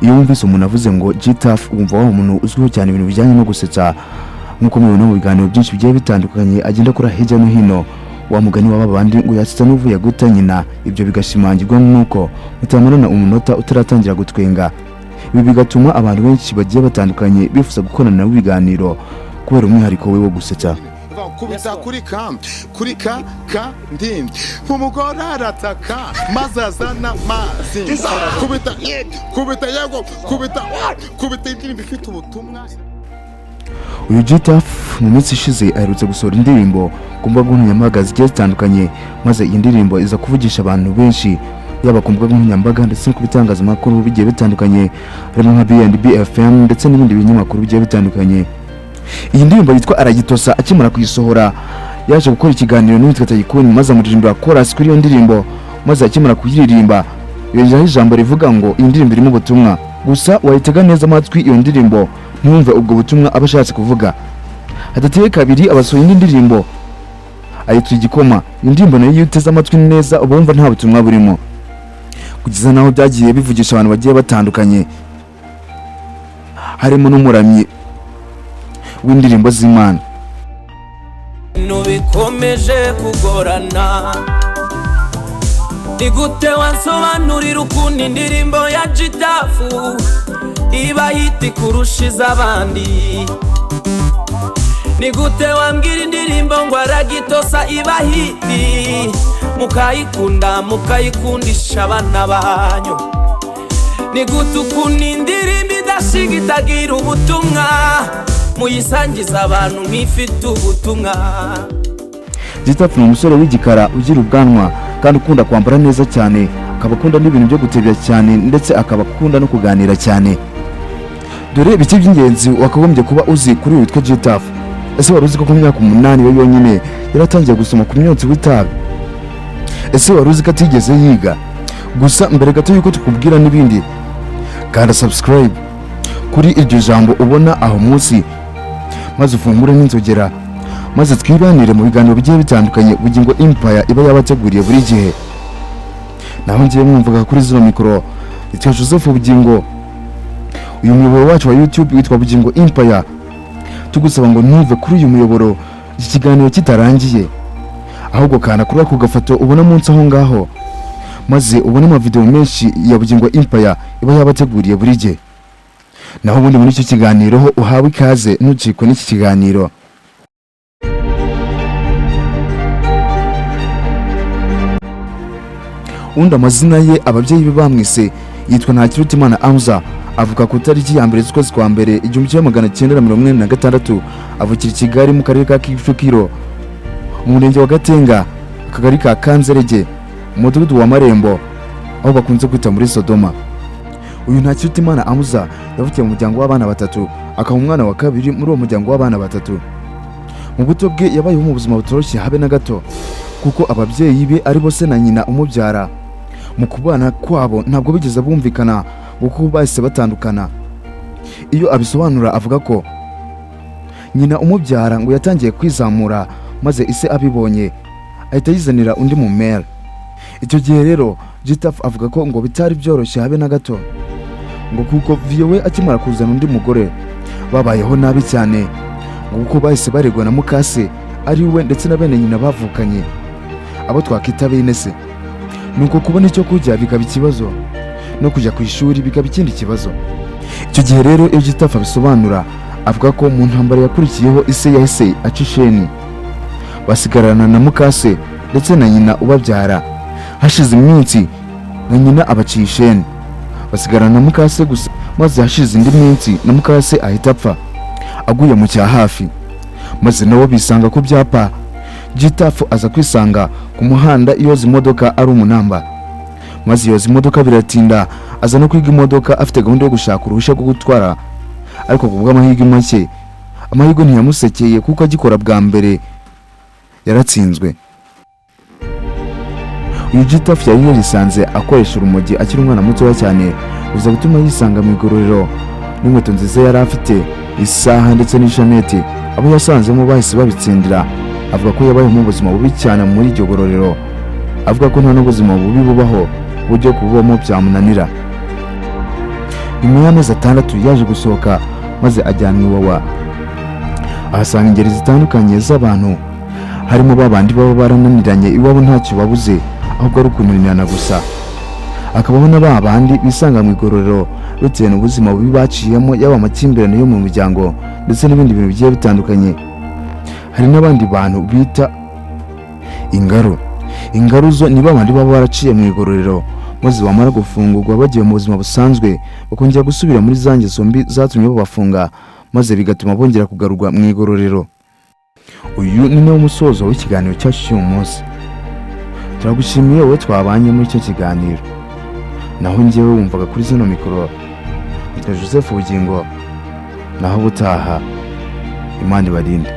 Iyo wumvise umuntu avuze ngo G-Taff, wumva wa muntu uzwiho cyane ibintu bijyanye no gusetsa, nk'uko mubibona mu biganiro byinshi bigiye bitandukanye agenda akora hirya no hino. Wa mugani w'aba bandi ngo yasetsa n'uvuye guta nyina. Ibyo bigashimangirwa n'uko mutamarana umunota utaratangira gutwenga. Ibi bigatuma abantu benshi bagiye batandukanye bifuza gukorana nawe ibiganiro kubera umwihariko we wo gusetsa. Kubita kuri ka, kuri ka ka ndi umugore arataka maze azana amazi. Kubita, kubita, yego, kubita, kubita indirimbo ifite ubutumwa. Uyu G-Taff mu minsi ishize aherutse gusohora indirimbo ku mbuga nkoranyambaga zigiye zitandukanye, maze iyi ndirimbo iza kuvugisha abantu benshi, yaba ku mbuga nkoranyambaga ndetse no ku bitangazamakuru bigiye bitandukanye, harimo nka B&B FM ndetse n'ibindi binyamakuru bigiye bitandukanye. Iyi ndirimbo yitwa "Aragitosa". Akimara kuyisohora yaje gukora ikiganiro n'uwitwa Taikun, maze amuririmbira chorus kuri iyo ndirimbo. Maze akimara kuyiririmba yongeraho ijambo rivuga ngo iyi ndirimbo irimo ubutumwa. Gusa wayitega neza amatwi iyo ndirimbo ntiwumve ubwo butumwa aba ashatse kuvuga. Hadateye kabiri abasohoye indi ndirimbo ayitwa "Igikoma". Iyo ndirimbo nayo iyo uteze amatwi neza uba wumva nta butumwa burimo, kugeza n'aho byagiye bivugisha abantu bagiye batandukanye, harimo n'umuramyi w'indirimbo z'Imana. Ibintu bikomeje kugorana. Ni gute wansobanurira ukuntu indirimbo ya G-Taff iba hit kurusha iz'abandi? Ni gute wambwira indirimbo ngo "Aragitosa" iba hit, mukayikunda, mukayikundisha abana banyu? Ni gute ukuntu indirimbo idashinga, itagira ubutumwa, muyisangiza abantu nk'ifite ubutumwa? G-Taff ni umusore w'igikara ugira ubwanwa kandi ukunda kwambara neza cyane, akaba akunda n'ibintu byo gutebya cyane, ndetse akaba akunda no kuganira cyane. Dore ibice by'ingenzi wakagombye kuba uzi kuri uyu witwa G-Taff. Ese wari uzi ko ku myaka 8 we yonyine yaratangiye gusoma ku myotsi w'itabi? Ese wari uzi ko atigeze yiga? Gusa mbere gato y'uko tukubwira n'ibindi, kanda subscribe kuri iryo jambo ubona aho munsi, maze ufungure n'inzogera, maze twibanire mu biganiro bigiye bitandukanye Bugingo Empire iba yabateguriye buri gihe. Naho ngiye mwumvaga kuri zino mikoro yitwa Joseph Bugingo. Uyu muyoboro wacu wa YouTube witwa Bugingo Empire. Tugusaba ngo ntuve kuri uyu muyoboro iki kiganiro kitarangiye, ahubwo kanda kuri ako gafoto ubona munsi aho ngaho, maze ubone amavideo menshi ya Bugingo Empire iba yabateguriye buri gihe. Naho ubundi muri icyo kiganiro ho uhawe ikaze, ntucikwe n'iki kiganiro. Undi amazina ye ababyeyi be bamwise yitwa Ntakirutimana Amza. Avuka ku itariki ya 1 z'ukwezi kwa mbere 1986, avukira i Kigali mu karere ka Kicukiro, mu murenge wa Gatenga, akagari ka Kanzerege, umudugudu wa Marembo, aho bakunze kwita muri Sodoma. Uyu Ntakirutimana Amuza yavukiye mu muryango w'abana batatu, akaba umwana wa kabiri muri uwo muryango w'abana batatu. Mu buto bwe yabayeho mu buzima butoroshye habe na gato, kuko ababyeyi be ari bo se na nyina umubyara, mu kubana kwabo ntabwo bigeze bumvikana, kuko bahise batandukana. Iyo abisobanura avuga ko nyina umubyara ngo yatangiye kwizamura, maze ise abibonye ahita yizanira undi mumere. Icyo gihe rero G-Taff avuga ko ngo bitari byoroshye habe na gato, ngo kuko vieux akimara kuzana undi mugore babayeho nabi cyane, ngo kuko bahise baregwa na mukase ari we ndetse na bene nyina bavukanye, abo twakita bene se. Nuko kubona icyo kurya bikaba ikibazo, no kujya ku ishuri bikaba ikindi kibazo. Icyo gihe rero iyo G-Taff abisobanura avuga ko mu ntambara yakurikiyeho ise yahise aca isheni, basigarana na mukase ndetse na nyina ubabyara. Hashize iminsi na nyina abaciye isheni, basigarana na mukase gusa. Maze hashize indi minsi na mukase ahita apfa aguye mu cya hafi, maze nabo bisanga ku byapa. G-Taff aza kwisanga ku muhanda yoza imodoka ari umunamba, maze yoza imodoka biratinda, aza no kwiga imodoka afite gahunda yo gushaka uruhushya rwo gutwara. Ariko ku bw'amahirwe make, amahirwe ntiyamusekeye, kuko agikora bwa mbere yaratsinzwe. Uyu G-Taff yari yarisanze akoresha urumogi akiri umwana mutoya cyane, biza gutuma yisanga mu igororero n'inkweto nziza yari afite, isaha ndetse n'ishaneti. Abo yasanzemo bahise babitsindira. Avuga ko yabayeho mu buzima bubi cyane muri iryo gororero, avuga ko nta n'ubuzima bubi bubaho, uburyo kububamo byamunanira. Nyuma y'amezi 6 yaje gusohoka maze ajyanwa Iwawa, ahasanga ingeri zitandukanye z'abantu, harimo ba bandi baba barananiranye iwabo ntacyo babuze ahubwo ari ukunanirana gusa, hakabaho na ba bandi bisanga mu igororero bitewe n'ubuzima bubi baciyemo, yaba amakimbirane yo mu muryango ndetse n'ibindi bintu bigiye bitandukanye. Hari n'abandi bantu bita ingaru. Ingaru zo ni ba bandi baba baraciye mu igororero, maze bamara gufungurwa bagiye mu buzima busanzwe bakongera gusubira muri za ngeso mbi zatumye babafunga, maze bigatuma bongera kugarurwa mu igororero. Uyu ni nawo musozo w'ikiganiro cyacu cy'uyu munsi. Turagushimiye wowe twabanye muri icyo kiganiro. Naho njyewe wumvaga kuri zino mikoro nitwa Joseph Bugingo. Naho ubutaha, Imana ibarinde.